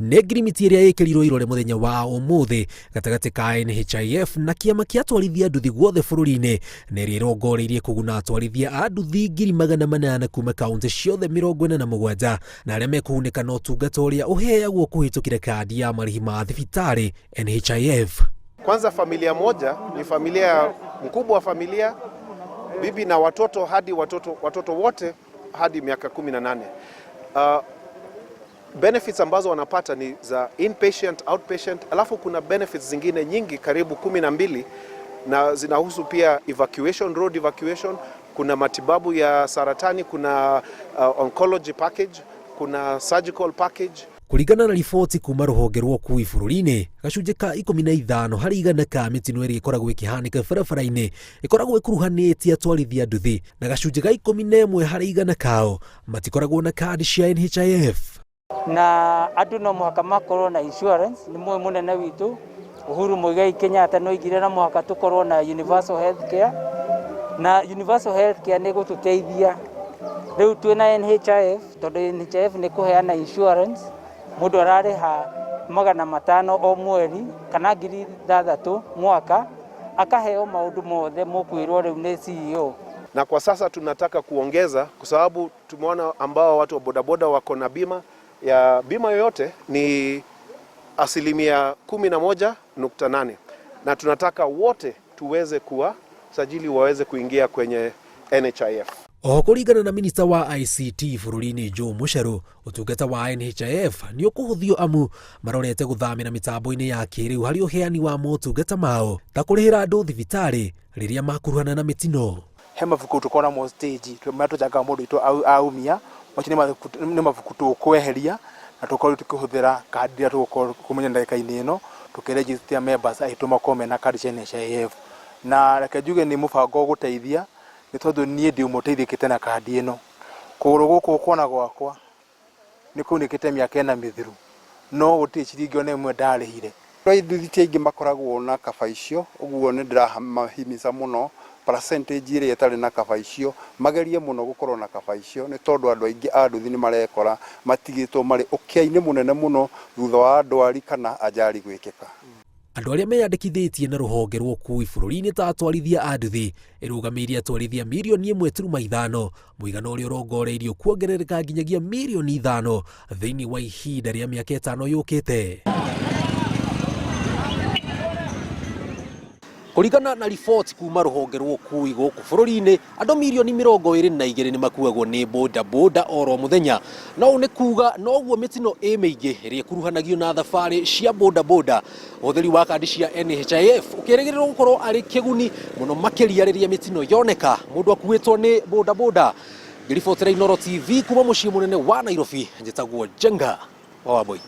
Nĩ ngirimiti ĩrĩa ĩkĩrirwo irore mũthenya wa ũmũthĩ gatagatĩ ka NHIF na kĩama kĩa atwarithia nduthi guothe bũrũri-inĩ, na ĩrĩa ĩrongoreirie kũguna atwarithia a nduthi 800,000 kuma kaunti ciothe 47 na arĩa mekũgunĩka na ũtungata ũrĩa ũheagwo kũhĩtũkĩra kandi ya marĩhi ma thibitarĩ NHIF. Kwanza familia moja ni familia ya mkubwa wa familia, bibi na watoto hadi watoto, watoto wote hadi miaka 18. Benefits ambazo wanapata ni za inpatient, outpatient, alafu kuna benefits zingine nyingi karibu 12 na zinahusu pia evacuation, road evacuation, kuna matibabu ya saratani, kuna oncology package, kuna surgical package. Kũringana na riboti kuma rũhonge rwa ũkui bũrũri-inĩ, gacunjĩ ka 15% ka mĩtino ĩrĩa ĩkoragwo ĩkĩhanĩka barabara-inĩ ĩkoragwo ĩkuruhanĩtie atwarithia nduthi, na gacunjĩ ga 11% kao matikoragwo na kandi cia NHIF. Na andũ no mũhaka makorwo na insurance. Nĩ mũĩ mũnene witũ Uhuru Muigai Kenyatta no oigire no mũhaka tũkorwo na universal health care, na universal health care nĩ gũtũteithia rĩu twĩna NHIF, tondũ NHIF nĩ kũheana insurance. Mũndũ ararĩha 500 o mweri kana 6,000 mwaka, akaheo maũndũ mothe mũkwĩrwo rĩu nĩ CEO. Na kwa sasa tunataka kuongeza kwa sababu tumeona ambao watu wa bodaboda wako na bima ya bima yoyote ni 11.8%, na tunataka wote tuweze kuwa sajili waweze kuingia kwenye NHIF. Oho kũringana na minista wa ICT bũrũri-inĩ Joe Mucheru, ũtungata wa NHIF nĩ ũkũhũthio amu marorete gũthamĩra mĩtambo-inĩ ya kĩrĩu harĩ ũheani wa motungata mao ta kũrĩhĩra andũ thibitarĩ rĩrĩa makuruhana na mĩtino. He mabuku tũkoragwo namo stage marĩa tũchangaga mũndũ witũ aumia. Macio nĩ mabuku tũkweheria na tũkorwo tũkĩhũthĩra kandi iria tũgũkorwo kũmenya ndagĩka-inĩ ĩno tũkĩregister members aitũ makorwo mena kandi cia NHIF. Na reke njuge nĩ mũbango ũgũteithia, nĩ tondũ niĩ ndĩ ũmwe ũteithĩkĩte na kandi ĩno. Kũgũrũ gũkũ kuona gwakwa nĩ kũunĩkĩte mĩaka 4 mĩthiru, no gũtirĩ ciringi ona ĩmwe ndarĩhire. Nduthi ti aingĩ makoragwo na kaba icio, ũguo nĩ ndĩramahimiza mũno percentage ĩrĩa ĩtarĩ na kaba icio magerie mũno gũkorwo na kaba icio, nĩ tondũ andũ aingĩ a nduthi nĩ marekora matigĩtwo marĩ ũkĩa-inĩ mũnene mũno thutha wa ndwari kana ajali gwĩkĩka. Andũ arĩa meyandĩkithĩtie na rũhonge rwa ũkui bũrũri-inĩ ta atwarithia a nduthi ĩrũgamĩire atwarithia mirioni 1.5, mũigana ũrĩa ũrongoreirio kuongerereka nginyagia mirioni 5 thĩinĩ wa ihinda rĩa mĩaka 5 yũkĩte. Kũringana na riboti kuma rũhonge rwa ũkui gũkũ bũrũri-inĩ, andũ mirioni 22 nĩ makuagwo nĩ boda boda oro mũthenya. No ũũ nĩ kuga noguo mĩtino ĩ mĩingĩ ĩrĩa ĩkuruhanagio na thabarĩ cia boda boda. Ũhũthĩri wa kandi cia NHIF ũkĩrĩgĩrĩrwo gũkorwo arĩ kĩguni mũno makĩria rĩrĩa mĩtino yoneka mũndũ akuĩtwo nĩ boda boda. Ngĩribotera Inooro TV kuma mũciĩ mũnene wa Nairobi, njĩtagwo Njenga wa Wambui.